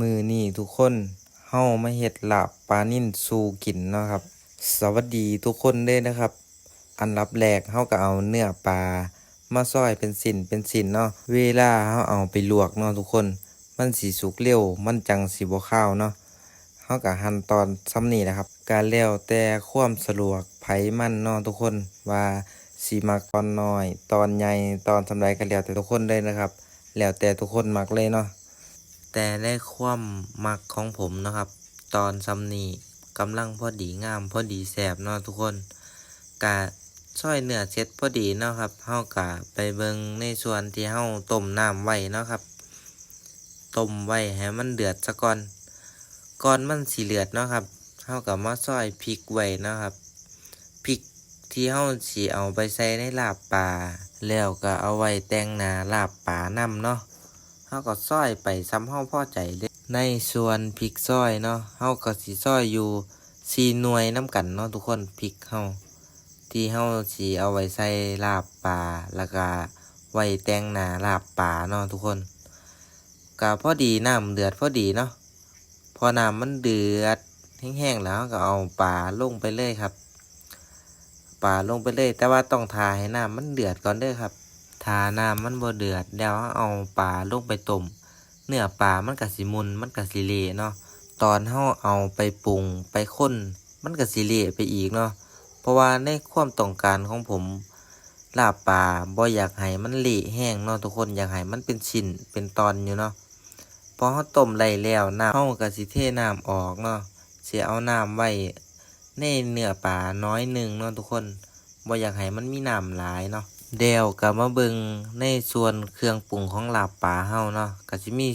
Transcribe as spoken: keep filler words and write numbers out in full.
มื้อนี้ทุกคนเฮามาเฮ็ดลาบปลานิลสู่กินเนาะครับ สวัสดีทุกคนเด้อนะครับ อันดับแรกเฮาก็เอาเนื้อปลามาซอยเป็นชิ้นเป็นชิ้นเนาะ เวลาเฮาเอาไปลวกเนาะทุกคน มันสิสุกเร็ว มันจั่งสิบ่คาวเนาะ เฮาก็หั่นตอนส่ำนี้แหละครับ ก็แล้วแต่ความสะดวกไผมันเนาะทุกคน ว่าสิมักตอนน้อย ตอนใหญ่ ตอนส่ำใดก็แล้วแต่ทุกคนเลยนะครับ แล้วแต่ทุกคนมักเลยเนาะ แต่ในความมักของผมเนาะครับ ตอนส่ำนี้กำลังพอดีงาม พอดีแซ่บเนาะทุกคน ก็ซอยเนื้อเสร็จพอดีเนาะครับ เฮาก็ไปเบิ่งในส่วนที่เฮาต้มน้ำไว้เนาะครับ ต้มไว้ให้มันเดือดซะก่อน ก่อนมันสิเดือดเนาะครับ เฮาก็มาซอยพริกไว้เนาะครับ พริกที่เฮาสิเอาไปใส่ในลาบปลา แล้วก็เอาไว้แต่งหน้าลาบปลานำเนาะ เฮาก็ซอยไปส่ำเฮาพอใจเด้อ ในส่วนพริกซอยเนาะ เฮาก็สิซอยอยู่สี่หน่วยนำกันเนาะทุกคน พริกเฮา ที่เฮาสิเอาไว้ใส่ลาบปลา แล้วก็ไว้แต่งหน้าลาบปลาเนาะทุกคน ก็พอดีน้ำเดือดพอดีเนาะ พอน้ำมันเดือดแฮงๆแล้ว เฮาก็เอาปลาลงไปเลยครับ ปลาลงไปเลย แต่ว่าต้องท่าให้น้ำมันเดือดก่อนเด้อครับ ถ้าน้ำมันบ่เดือดแล้ว เฮาเอาปลาลงไปต้ม เนื้อปลามันก็สิมุ่น มันก็สิเละเนาะ ตอนเฮาเอาไปปรุงไปคน มันก็สิเละไปอีกเนาะ เพราะว่าในความต้องการของผม ลาบปลาบ่อยากให้มันเละแฮงเนาะทุกคน อยากให้มันเป็นชิ้นเป็นตอนอยู่เนาะ พอเฮาต้มได้แล้ว น้ำ เฮาก็สิเทน้ำออกเนาะ สิเอาน้ำไว้ในเนื้อปลาน้อยหนึ่งเนาะทุกคน บ่อยากให้มันมีน้ำหลายเนาะ แล้วก็มาเบิ่งในส่วนเครื่องปรุงของลาบปลาเฮาเนาะ ก็สิมี